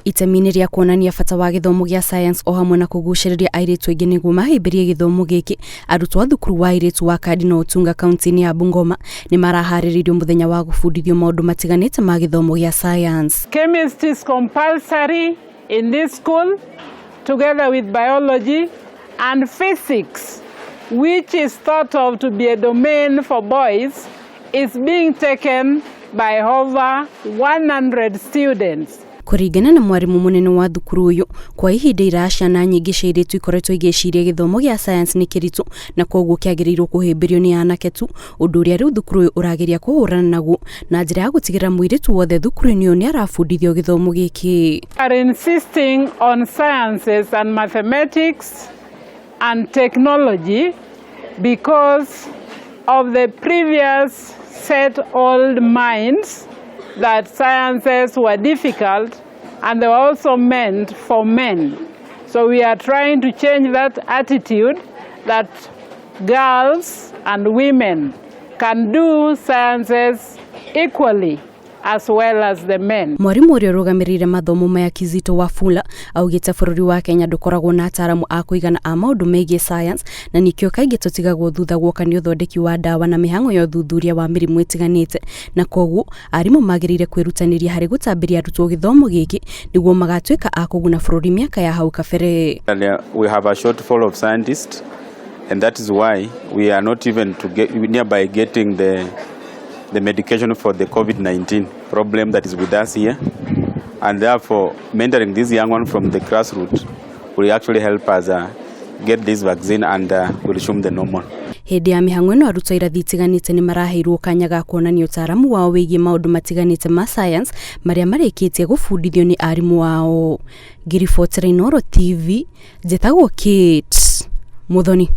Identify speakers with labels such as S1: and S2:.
S1: Itemi-inĩ rĩa kuonania bata wa gĩthomo gĩa science o hamwe na kũgucĩrĩria airĩtu aingĩ nĩguo mahĩmbĩrie gĩthomo gĩkĩ, arutwo a thukuru wa airĩtu wa Cardinal Otunga kaunti-inĩ ya Bungoma nĩ maraharĩrĩirio mũthenya wa gũbundithio maũndũ matiganĩte ma gĩthomo gĩa science.
S2: Chemistry is compulsory in this school together with biology and physics, which is thought of to be a domain for boys, is being taken by over 100 students.
S1: Kũringana na mwarimũ mũnene wa thukuru ũyũ, kwa ihinda iraya ciana nyingĩ cia airĩtu ikoretwo igĩciria gĩthomo gĩa science nĩ kĩritũ na koguo kĩagĩrĩirwo kũhĩmbĩrio nĩ anake tu, ũndũ ũrĩa rĩu thukuru ũyũ ũrageria kũhũrana naguo na njĩra ya gũtigĩrĩra mũirĩtu wothe thukuru-inĩ ũyũ nĩ arabundithio gĩthomo gĩkĩ.
S2: Are insisting on sciences and mathematics and technology because of the previous set old minds that sciences were difficult and they were also meant for men. So we are trying to change that attitude that girls and women can do sciences equally as well as the men.
S1: Mwarimũ ũrĩa ũrũgamĩrĩire mathomo maya Kizito Wafula augĩte bũrũri wa Kenya ndũkoragwo na ataaramu a kũigana a maũndũ megiĩ science na nĩkĩo kaingĩ tũtigagwo thutha guoka nĩ ũthondeki wa ndawa na mĩhang'o ya ũthuthuria wa mĩrimũ ĩtiganĩte, na koguo arimũ magĩrĩire kwĩrutanĩria harĩ gũtambĩria arutwo gĩthomo gĩkĩ nĩguo magatuĩka a kũguna bũrũri mĩaka ya hau kabere.
S3: We have a shortfall of scientists, and that is why we are not even to get nearby getting the medication for the COVID-19 problem that is with us here. And therefore, mentoring this young one from the grassroots will actually help us get this vaccine and will resume the normal.
S1: Hĩndĩ ya mĩhang'o ĩno, arutwo irathi itiganĩte nĩ maraheirwo kanya ga kuonania ũtaaramu wao wĩgiĩ maũndũ matiganĩte ma science marĩa marĩkĩtie gũbundithio nĩ arimũ ao. Ngĩribotera Inooro TV, njĩtagwo Kate Muthoni.